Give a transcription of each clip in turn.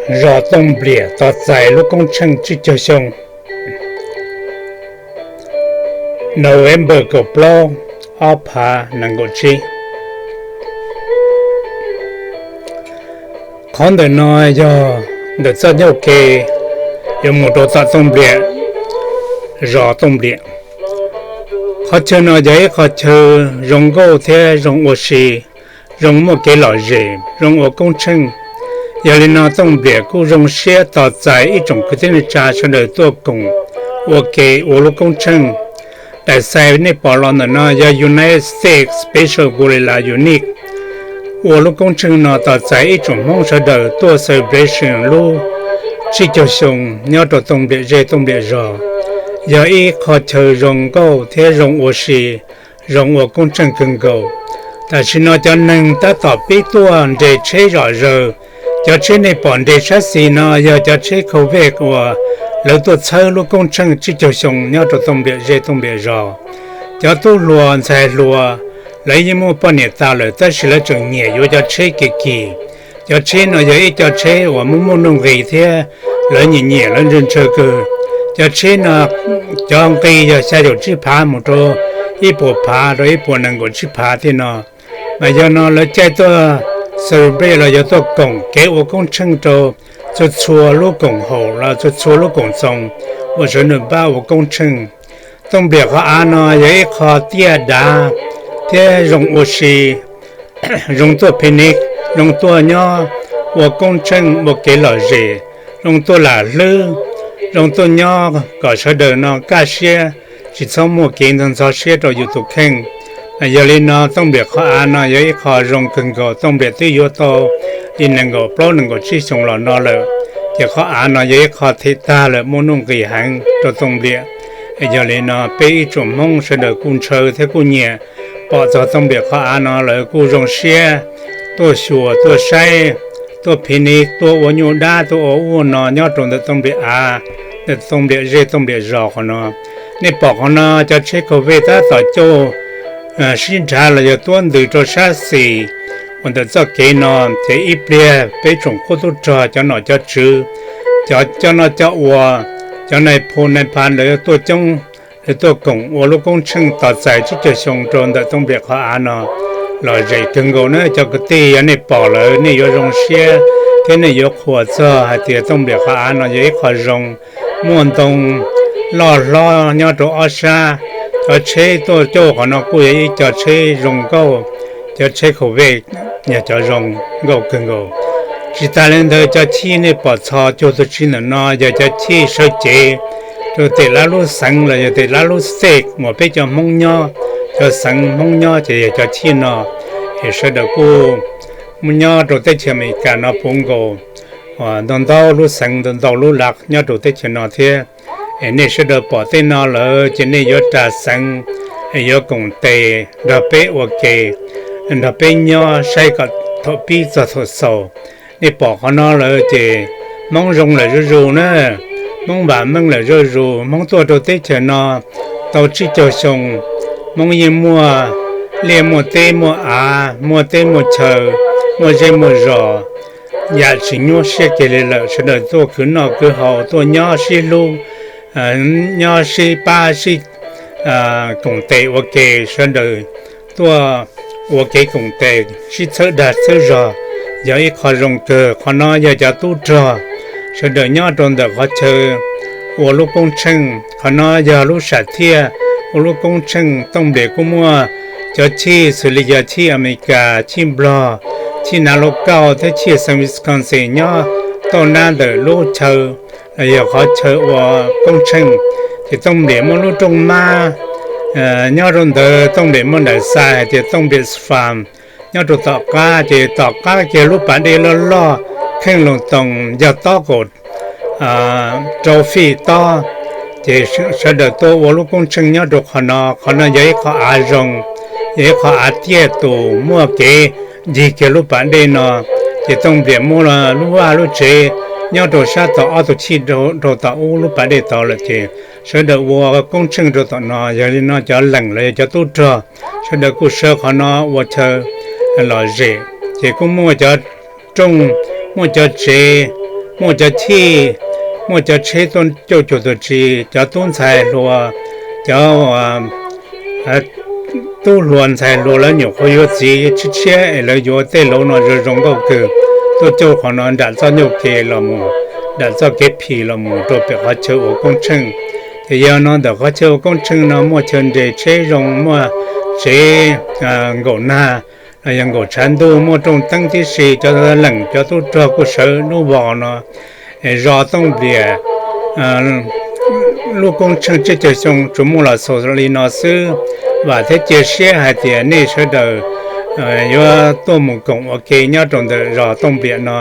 Zos Tooj Npliam tos txais lub koob tsheej tsib caug xyoo, November kaum plaub, ob phav nees nkaum tsib. Qhov ntawm no yog ntawm txoj ncauj ke yuav mus rau tom Tooj Npliam, zos Tooj Npliam. Qhov chaw no yog ib qho chaw zoo nkauj thiab zoo ua si, zoo muaj kev lom zem, zoo ua koob tsheej. Yog li no Tooj Npliam kuj zoo siab tos txais ib tsoom kwv tij neej tsa sawv daws tuaj koom ua ke ua lub koob tsheej. Daim xais nej pom los ntawm no yog United States Special Gorilla Unit ua lub koob tsheej no tos txais ib tsoom Hmoob sawv daws tuaj celebration lub tsib caug xyoo nyob rau Tooj Npliam zej Tooj Npliam zos. Yog ib qho chaw zoo nkauj thiab zoo ua si, zoo ua koob tsheej kawg nkaus. Tam sim no cov neeg tab tom pib tuaj nres tsheb zom zaws. Cov tsheb nej pom nres sab xis no yog cov tsheb COVID uas lawv tuaj txhawb lub koob tsheej tsib caug xyoo nyob rau Tooj Npliam zej Tooj Npliam zos. Cov tub hluas ntxhais hluas lawv yeej muaj poj niam tas lawm tab sis lawv tseem nyiam yuav cov tsheb kim kim. Cov tsheb no yog ib co tsheb uas muaj muaj nuj nqis thiab lawv nyiam nyiam lawv ntshaw ntshaw kawg. Cov tsheb no, cov nqi yog xya caum tsib phav mus rau ib puas phav rau ib puas nees nkaum tsib phav thiab no. Mas yog no lawv caij tuaj celebrate los yog tuaj koom kev ua koob tsheej rau txhua txhua lub koom haum los txhua txhua lub koom txoos uas sawv daws npaj ua koob tsheej. Tooj Npliam qhov av no yog ib qho tiaj dav thiab zoo ua si, zoo tuaj picnic, zoo tuaj nyob ua koob tsheej ua kev lom zem, zoo tuaj lam hlwb, zoo tuaj nyob kom sawv daws no kaj siab, tsis txhob muaj kev ntxhov ntxhov siab rau yus tus kheej. Yog li no Tooj Npliam qhov av no yog ib qho zoo kawg nkaus. Tooj Npliam twb yuav tau li nees nkaum plaub nees nkaum tsib xyoo los no lawm, ces qhov av no yog ib qho them tag lawm muaj nuj nqis heev rau Tooj Npliam. Yog li no peb ib tsoom Hmoob sawv daws kuj ntshaw thiab kuj nyiam pom txog Tooj Npliam qhov av no lawv kuj zoo siab tuaj xyuas tuaj saib, tuaj picnic, tuaj ua nyuj dab, tuaj ua ub ua no nyob rau ntawm Tooj Npliam av, ntawm Tooj Npliam zej Tooj Npliam zos qhov no. Nej pom qhov no cov tsheb COVID tab tom coj sib nrhav los yog tuab ntws rau sab xis uas ntawm txoj kev no, ces ib pliag peb tsoom qub tub rog cov nom cov tswv, cov coj noj coj ua, cov nais phoo nais phas lawv tuaj coob, lawv tuaj koom ua lub koob tsheej tos txais tsib caug xyoo rau ntawm Tooj Npliam qhov av no lom zem kawg nkaus na cov kwv tij. Yog nej pom lawm nej yuav zoo siab thiab nej yuav qhuas txog hais tias Tooj Npliam qhov av no yog ib qho zoo, muaj ntoo loj hlob nyob rau ob sab. Cov tsheb tuaj coj qhov no kuj yog ib co tsheb zoo nkauj, cov tsheb COVID yog cov zoo nkauj kawg nkaus. Tsis tas li ntawd cov chij nej pom txhos cuag tus tsis ntawm no yog cov chij sawv cev rau tej lab lub xeev los yog tej lab lub state uas peb cov Hmoob nyob, cov xeev Hmoob nyob ces yog cov chij no. Es sawv daws kuj nyob rau teb chaws Amelikas no puv nkaus ntau ntau lub xeev ntau ntau lub lab nyob rau teb chaws no thiab. Es nej sawv daws pom tej no lawm ces nej yuav ras xeev, es yuav koom tes nrog peb ua ke, nrog peb nyob saib kom thaum pib txog thaum xaus. Nej pom qhov no lawm ces Hmoob zoo lawm zuj zus na, Hmoob vam meej lawm zuj zus. Hmoob tuaj rau teb chaws no tau tsib caug xyoo, Hmoob yeej muaj liaj muaj teb muaj av, muaj teb muaj chaw, muaj zej muaj zos, yam tsis nyuaj siab kiag li lawm. Sawv daws tuaj khwv noj khwv haus, tuaj nyob sib hlub, nyob sib pab sib koom tes ua ke, sawv daws tuaj ua kev koom tes sib txhawb dag txhawb zog, yog ib qho zoo kawg. Qhov no yog cov tub rog sawv daws nyob rau ntawm qhov chaw ua lub koob tsheej. Qhov no yog lub sam thiaj ua lub koob tsheej. Tooj Npliam kuj muaj cov chij xws li cov chij Amelikas, chij Nplog, chij Nav Lauj Kauj thiab chij xeev Wisconsin nyob tau nab ntawm lub chaw los yog qhov chaw ua koob tsheej. Ces Tooj Npliam muaj lub rooj mab nyob rau ntawd, Tooj Npliam muaj daim xais hais tias Tooj Npliam Farm nyob rau tom qab, ces tom qab kiag lub pas dej loj loj Kheej Loos Toos yog tob kaum rau fij tob, ces sawv daws tuaj ua lub koob tsheej nyob rau qhov no. Qhov no yog ib qho av zoo, yog ib qho av tiaj tus muaj kev ncig kiag lub pas dej no. Ces Tooj Npliam muaj lub vaj lub tsev nyob rau sab tod, ob tug chij rau tom ub lub pas dej tod lawm, ces sawv daws ua koob tsheej rau tom no. Yog li no cov leem los yog cov tub rog sawv daws kuj sawv qhov no ua chaw lom zem, ces kuj muaj cov rooj, muaj cov tsev muaj cov chij, muaj cov tsheb tuaj cauj cuag tus tsi, cov tub ntxhais hluas, cov tub hluas ntxhais hluas lawv nyuam qhuav yuav txiv tshiab tshiab es lawv yuav tej lauv no zoo zoo nkauj kawg tuaj cauj qhov no nram txoj ncauj kev los mus, nram txoj kev phim los mus rau pem qhov chaw ua koob tsheej. Ces yog no ntawm qhov chaw ua koob tsheej no muaj chaw nres tsheb zoo, muaj tsev nkaum nag los yog nkaum tshav ntuj, muaj rooj teeb tib si, cov leej cov tub rog kuj sawv lub vos no. Zos Tooj Npliam lub koob tsheej tsib caug xyoo tsuas muaj los xaus li no xwb. Vam thiab cia siab hais tias nej sawv daws yuav tuaj mus koom ua ke nyob rau ntawm zos Tooj Npliam no,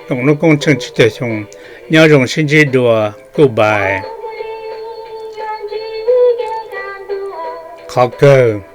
koom lub koob tsheej tsib caug xyoo. Nyob zoo sib ntsib dua, kuj pais. Qhov kawg